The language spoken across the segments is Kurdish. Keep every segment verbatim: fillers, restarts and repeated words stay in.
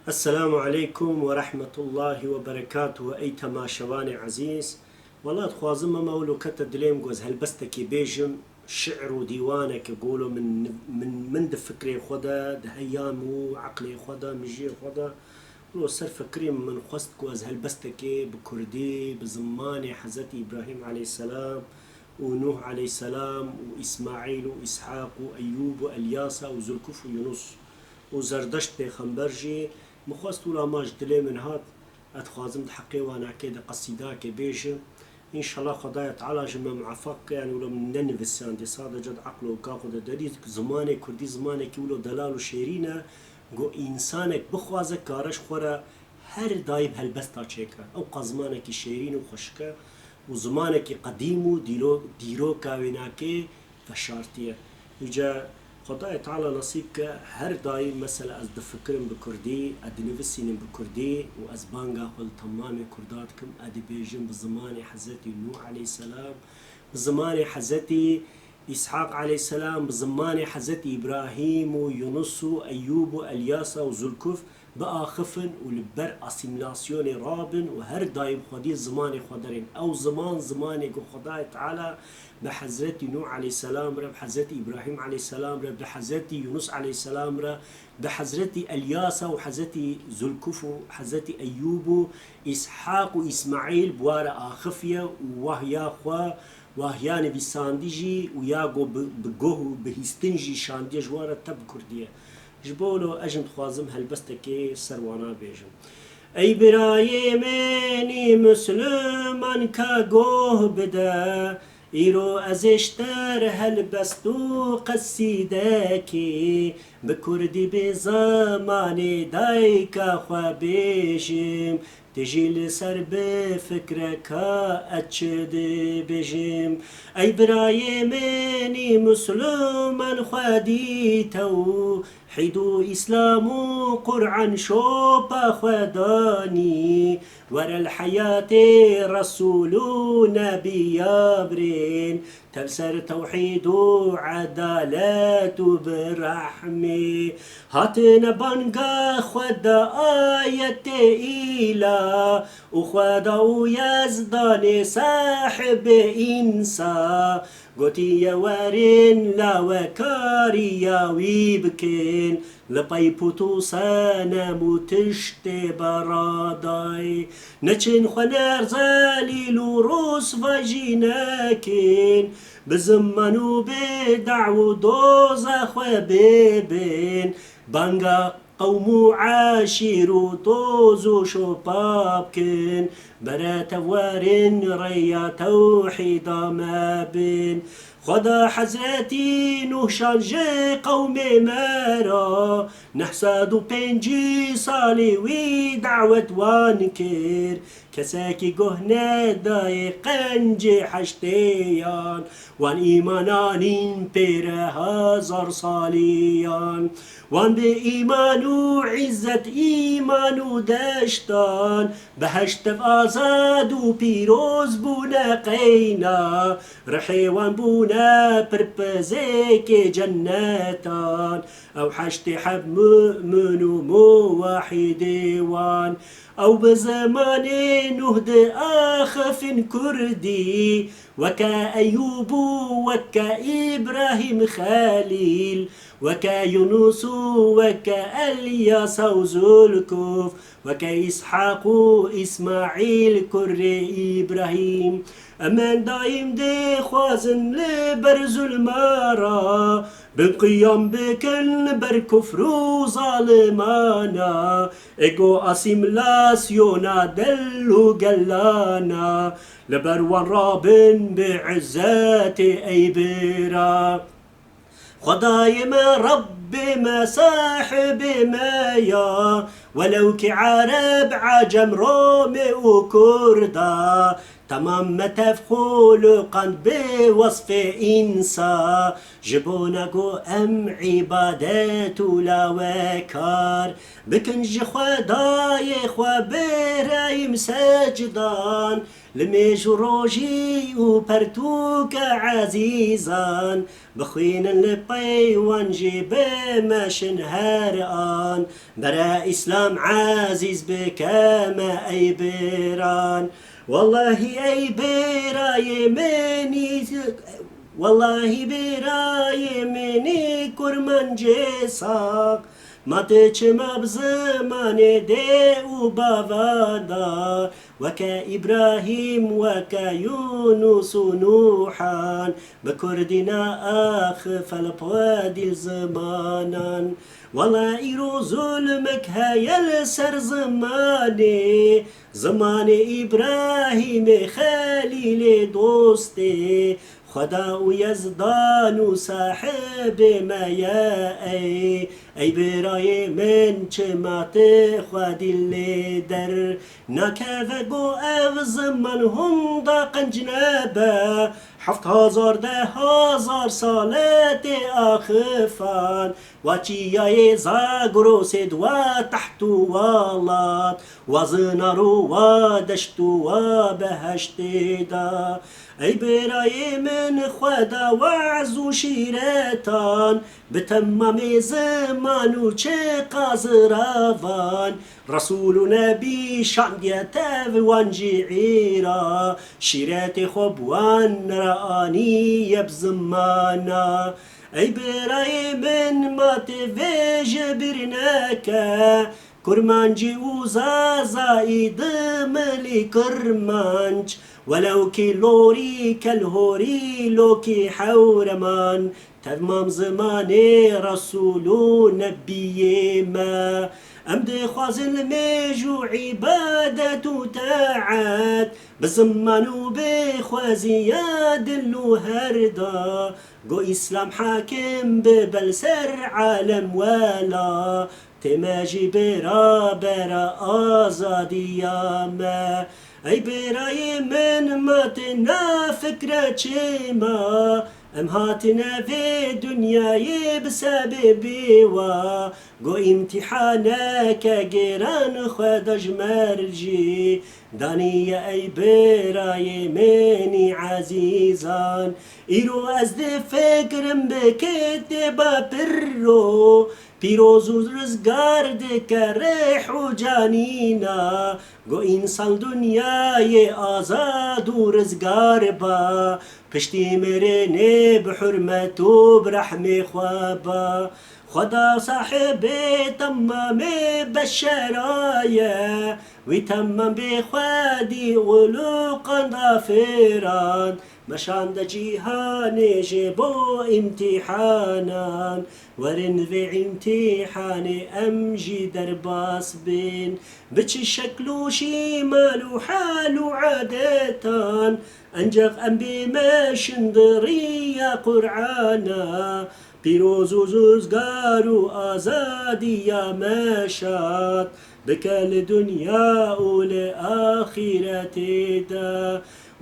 Esselamu aleykum ve rahmetullahi ve berekatuhu ey temaşevanê ezîz. Wela dixwazim, ema wilo kete dilê min ku ez helbestekê bêjim, şi'r û dîwaneke ku wilo min, min, min di fikrê xwe de, di heyam û eqlê xwe de, mijiyê xwe de, wilo ser fikrê min, min xwest ku ez helbestekê bi kurdî, bi zimanê Hezretî Îbrahîm aleyhisselam û Nûh aleyhisselam û Îsmaîl û Îshaq û Eyyûb û Elyasa û Zulkuf û Yunus û Zerdeşt pêxember jî, min xwest wila ma ji dilê min hat, ez dixwazim di heqê wanakê de qesîdakê bêjim. Înşallah Xwedaya Teala ji me muefeq ke, yanî wilo min nenivisiyan dê, sadece di eql û ka xwe de derî, zimanê kurdî zimanekî wilo delal û şêrîn e, ku însanek bixwaze kare ji xwe re her daîm helbesta çêke. Ew qas zimanekî şêrîn û xweşik e û zimanekî qedîm û dîro-, dîroka wênakê veşartiye. Îca Xwedayê Teala nesîb ke her daîm, mesela, ez difikirim bi kurdî, ez dinivisînim bi kurdî û ez banga xwe li temamê kurda dikim, ez dibêjim bi zimanê Hezretî Nûh aleyhisselam, bi zimanê Hezretî Îshaq aleyhisselam, bi zimanê Hezretî Îbrahîm û Yunus û Eyyûb û Elyasa û Zulkuf biaxifin û li ber asîmîlasyonê rabin û her daîm xwedî zimanê xwe derên. Ew ziman, zimanê ku Xwedayê Teala bi Hezretî Nûh aleyhisselam re, bi Hezretî Îbrahîm aleyhisselam re, bi Hezretî Yunus aleyhisselam re, bi Hezretî Elyasa û Hezretî Zulkuf û Hezretî Eyyûb û Îshaq û Îsmaîl bi wa re axifiye û wahya xwe, wahya nivîsandî jî û ya ku bi, bi guh û bihîstin jî şandiye ji wan re, te bi kurdî ye. Ji bo wilo ez jî dixwazim helbestekê ser wana bêjim. Ey birayê min î Misliman ka goh bide, îro ez ê ji te re helbest û qesîdekê bi kurdî bi zimanê dayika xwe bêjim. Tu jî li ser bifikre ka ez çi dibêjim. Ey birayê min î Misliman, xwedî tewhîd û Îslam û Quran şopa xwe danî. Were li heyatê Resul û Nebiya birên, tev ser tewhîd û edalet û bi rehmê. Hatine banga xwe da ayetê îla û Xweda û Yezdanê sahibê însa. Gotiye, werin lawekariya wî bikin, li pey pût û senem û tiştê beradayî. Neçin xwe ner zelîl û rûsva jî nekin, bi ziman û bi da'w û doza xwe bibin. Banga qewm û eşîr û toz û şopa bikin, bere tev werin rêya tewhîda me bin. Xweda Hezretî Nûh şan ji qewmê me re, neh sed û pêncî salî wî dawet wan kir. Kesekî goh nedayê qencê heştêyan, wan îman anîn pêre hezar salîyan. Wan bi îman û îzzet îman û deştan, behişt tev azad û pîroz bûne qeyna. Rihê wan bûne pirpizêkê cennetan. Ew heştê heb mu'min û muwahîdê wan. Ew bi zimanê Nuh di axifin kurdî, weke Eyûb û weke Îbrahîm Xelîl, weke Yunus û weke Elyasa û Zulkuf, weke Îshaq û Îsmaîl kurê Îbrahîm. Em daîm dixwazin li ber zulma re, bin qiyam bikin li ber kufr û zalimana, ego asîmîlasyona del û gelana, li ber wan rabin bi izzetê ey bira. Xwedayê me, Rebbê me, sahibê me ya, welew kî Ereb, Ecem, Romê û Kurda, temam me tev xuluqand bi wesfê însa, ji bona ku em îbadet û lawekar bikin ji Xwedayê xwe bireyim secdan, Li mêj û rojî û pertûka ezîzan, bixwînin li pey wan jî bimeşin her an. Bere Îslam ezîz bike me ey bêran. Wellahî ey bêrayê min î-, wellahî bêrayê min î kurmancê sax. Ma tu çima bi zimanê dê û bavan da, weke Îbrahîm, weke Yûnus û Nûhan, bi kurdî naaxife li xwedî zimanan. Wele îro zulmek heye li ser zimanê, zimanê Îbrahîmê Xelîlê dostê, Xweda û Yezdan û sahibê me ye ey. Ey birayê min, çima tu xwedî lê der nakeve, go ev ziman hunda qenc nebe. Heft hazar, deh hazar sale tê axifan. Wa çiyayê Zagrosê di wa teht û welat, wa zinar û wa deşt û wa beheştê de. Ey birayê min, Xweda we'z û şîretan bi temamê ziman û çiqa ziravan, Resûl û Nebî şandiye tev wan jî îra, şîretê xwe bi wan re aniye bi zimana. Ey birayê min, ma tu vê ji bîr neke, Kurmancî û Zazayî dimilî Kirmanc, welewkî Lorî, Kelhorî, Lokî, Hewreman, temam zimanê Resûl û Nebiyê me. Em dixwazin li mêj û îbadet û taet, bi ziman û bi xweziya dil û her da, go Îslam hakim bibe li ser alem wela. Tê me jî bêra bera azadiya me. Ey birayê min, ma tu nafikre çima em hatine vê dinyayê bi sebebê wa. Go îmtîhaneke gêran Xweda ji me re jî daniye ey birayê min î ezîzan. Îro ez difikirim bi kitêba piro, pîroz û rizgar dike rêh û canîna. Go însan dinyayê azad û rizgar ba, piştî mirinê bi hurmet û bi rehmê xwe ba. Xweda sahibê temamê beşera ye, wî temam bê xwedî uluqan dafirand. Meşande cîhanê ji bo îmtîhanan, werin vê îmtîhanê em jî derbas bin. Bi çi şekl û şîmal û hal û adetan, encax em bê meşin di riya Qur'ana. Pîroz û rizgar û azadiya me şad bike li dinya û li axîretê de.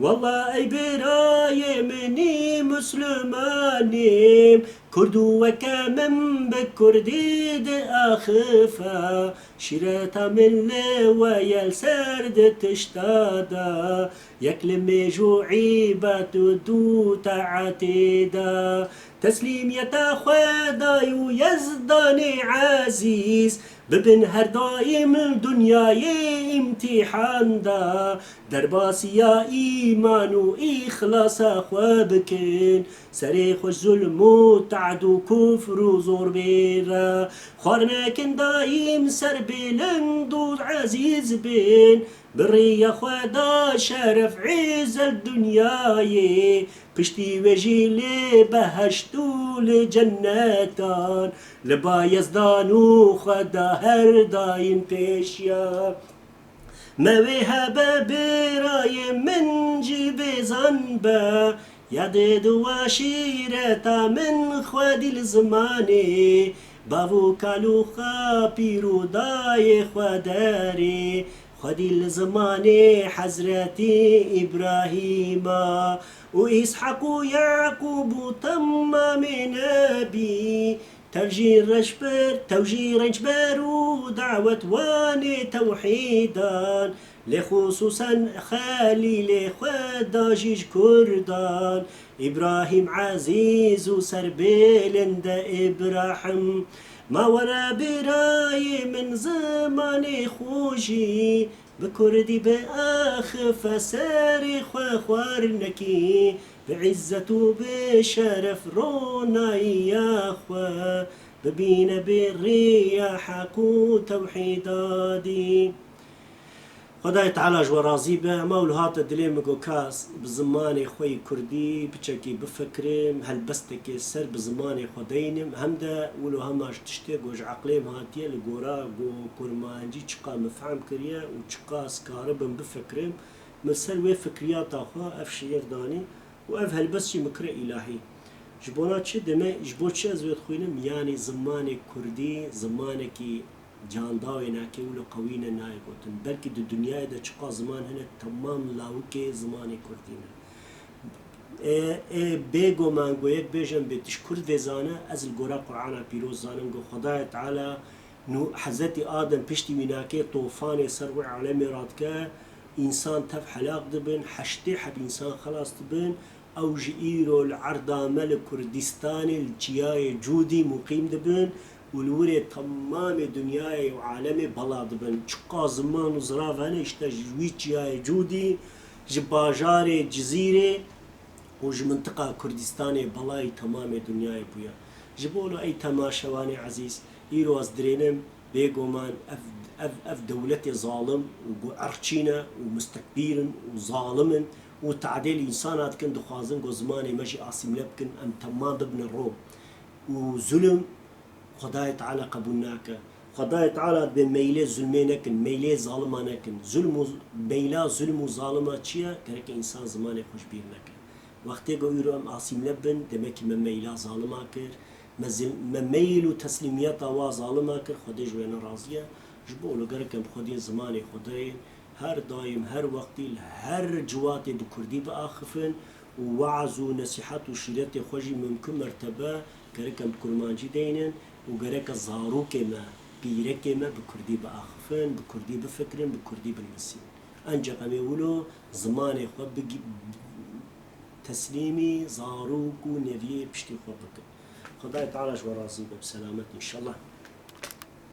Wela ey birayê min î mislimanîm, kurd û weke min bi kurdî diaxife. Şîreta min li we ye li ser di tişta de, yek li mêj û îbet û dû taetê de. Teslîmiyeta Xwedayê û Yezdanê ezîz bibin her daîm li dinyayê îmtîhan de. Derbasiya îman û îxlasa xwe bikin, serê xwe ji zulm û te'd û kufr û zorbê re. Xwar nekin daîm serbêlind û ezîz bin, bi riya Xweda şeref, îzzet dinyayê, piştî wê jî lê beheşt û li cennetan, li ba Yezdan û Xweda her daîm pêşiya. Me wê hebe birayê min jî bêzan be, yadê di wa şîreta min xwedî li zimanê bav û kal û xapîr û dayê xwe derê, xwedî li zimanê Hezretî Îbrahîma û Îshaq û Yaqûb û temamê nebî, tev jî reşber, tev jî rençber û dawet wanê tewhîdan, lê xusûsen Xelîlê Xweda jî ji Kurdan, Îbrahîm Ezîz û serbêlinde Îbrahim. Ma were birayê min zimanê xwe jî bi kurdî biaxife serê xwe xwarnekî, bi îzzet û bi şeref ronayiya xwe bibîne bi riya heq û tewhîda dî. Xwedayê Teala ji we razî be. Ema wilo hate dilê min ku ka bi zimanê xwe yê kurdî piçekî bifikirim, helbestekê ser bi zimanê xwe deynim. Hem de wilo hema ji tiştê ku ji eqlê min hatiye, li gora ku kurmancî çiqa min fehm kiriye û çiqa ez karibim bifikirim, min ser wê fikriyata xwe ev şiîr danî û ev helbest jî min kire îlahî. Ji bona çi deme, ji bo çi ez wê dixwînim? Yanî zimanê kurdî zimanekî candawê nake, wilo qewî ne nayê gotin. Belkî di dinyayê de çiqa ziman hene, temam lawikê zimanê kurdî ne. Ê, ê, bêguman ku yek bêjin bê tişt kurd vê zane, ez li gora Qur'ana Pîroz zanim ku Xwedayê Teala nû Hezretî Adem piştî wî nake tofanê ser wê alemê radike, însan tev helak dibin, heştê heb însan xelas dibin, ew ji îro li erda me li Kurdistanê li Çiyayê Cûdî muqîm dibin û li wirê temamê dinyayê û alemê bela dibin. Çiqa ziman û zirav hene, îşte ji wî Çiyayê Cûdî, ji bajarê Cizîrê û ji mintiqa Kurdistanê belayî temamê dinyayê bûye. Ji bo wilo ey temaşevanê ezîz, îro ez dirênim, bêguman ev, ev, ev dewletê zalim û ku erçî ne û mustekbîr in û zalim in û tadê li însana dikin, dixwazin ku zimanê me jî asîmle bikin, em temam bibine ro. Û zulm Xwedayê Teala qebûl nake. Xwedayê Teala dibê meylê zulmê nekin, meylê zalima nekin. Zulm û meyla zulm û zalima çi ye? Gereke însan zimanê xwe ji bîr neke. Wextê ku îro em asîmle bin, demekî me meyla zalima kir. Me zil-, me meyl û teslîmiyeta wa zalima kir, Xwedê ji wê ne razî ye. Ji bo wilo gerek em xwedî zimanê xwe deyên, her daîm, her wextî, li her ciwatê bi kurdî biaxifin û weaz û nesîhet û şîretê xwe jî mimkun mertebe gerek em bi kurmancî deynin û gereke zarokê me, pîrekê me bi kurdî biaxifin, bi kurdî bifikirin, bi kurdî binivîsin. Enceq em ê wilo zimanê xwe bigi-, teslîmî zarok û neviyê piştî xwe bikin. Xwedayê Teala ji we razî be, bi selamet înşallah.